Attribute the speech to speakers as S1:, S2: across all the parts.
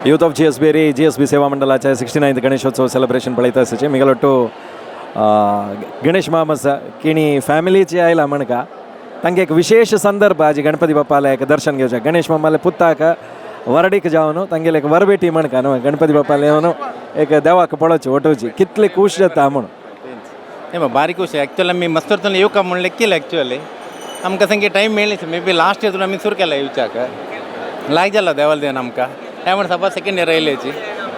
S1: Youth of GSB री GSB सेवा मंडळाचे 69th Ganeshotsav celebration पळयता आसचे मिगलोट्टू गणेश मामस किणी फॅमिलीची आयला म्हणका तांकां एक विशेष संदर्भ आजी गणपती बाप्पाले एक दर्शन घेवचें. गणेश मामाले पुताक वरडीक जावन तांगेले एक वरबेटी म्हणका न्हू, गणपती बाप्पाले येवन एक देवाक पळोवची वटोवची कितले खूश जाता म्हणून.
S2: हे बारी ಖುಷಿ. ಆ್ಯಕ್ಚುಲಿ आमी मस्तूर येवका म्हणून केलं. ॲक्च्युअली आमकां सामकें टायम मेळ्ळें. मे बी लास्ट इयर आमी सुरू केला येवच्याक लायक जाला देवाल देवन आमकां. हे म्हण सपा सेकंड इयर आयल्याची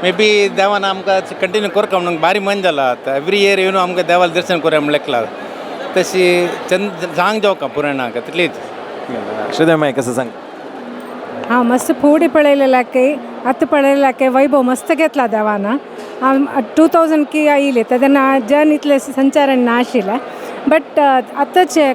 S2: मे बी देवान आमकां कंटिन्यू करका म्हणून बारी मन जाला. आतां एवरी इयर येवन आमकां देवाल दर्शन करूया म्हणून लेखला तशी चंद सांग जावका पुराणाक तितलीच.
S1: श्रीदेव माय कसं सांग.
S3: हांव मस्त फुडें पळयलें आतां पळयलें वैभव मस्त घेतला देवान. हांव 2000 की आयले तेन्ना जन इतले संचारण नाशिल्लें, बट आतांचे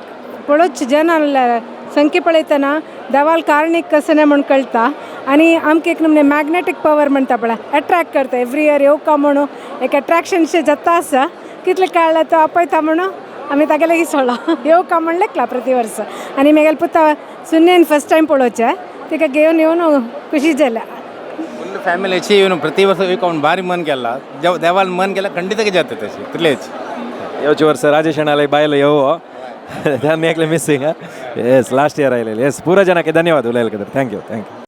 S3: पळोवचे जन आहले संख्या पळयतना देवाल कारणीक कसं म्हूण कळटा. आनी आमकां एक नमूने मॅग्नेटीक पवर म्हणटा पळय, एट्रॅक्ट करता. एवरी इयर येवका म्हणून एक एट्रॅक्शनशें जाता आसा. कितलें काळ्ळें तो आपयता म्हणून आमी तागे लागीं सोडला येवका म्हण लेखला प्रति वर्स. आनी मेगेले पुता सुन्नेन फस्ट टायम पळोवचें, तिका घेवन येवन खुशी जाल्या.
S2: ಫುಲ್ ಫ್ಯಾಮಿಲಿ ಇವನು ಪ್ರತಿ ವರ್ಷ येवका ಭಾರಿ ಮನ್ केला. ದೇವಾल मन केला ಖಂಡಿತ जाता तशी तितलेच.
S1: येवचे वर्स राजेश अण्णाले बायलो येवो त्यांनी एकले मिसिंग. येस, लास्ट इयर आयलेले. येस, पुरा जनाके धन्यवाद उलयले. Thank you, thank you.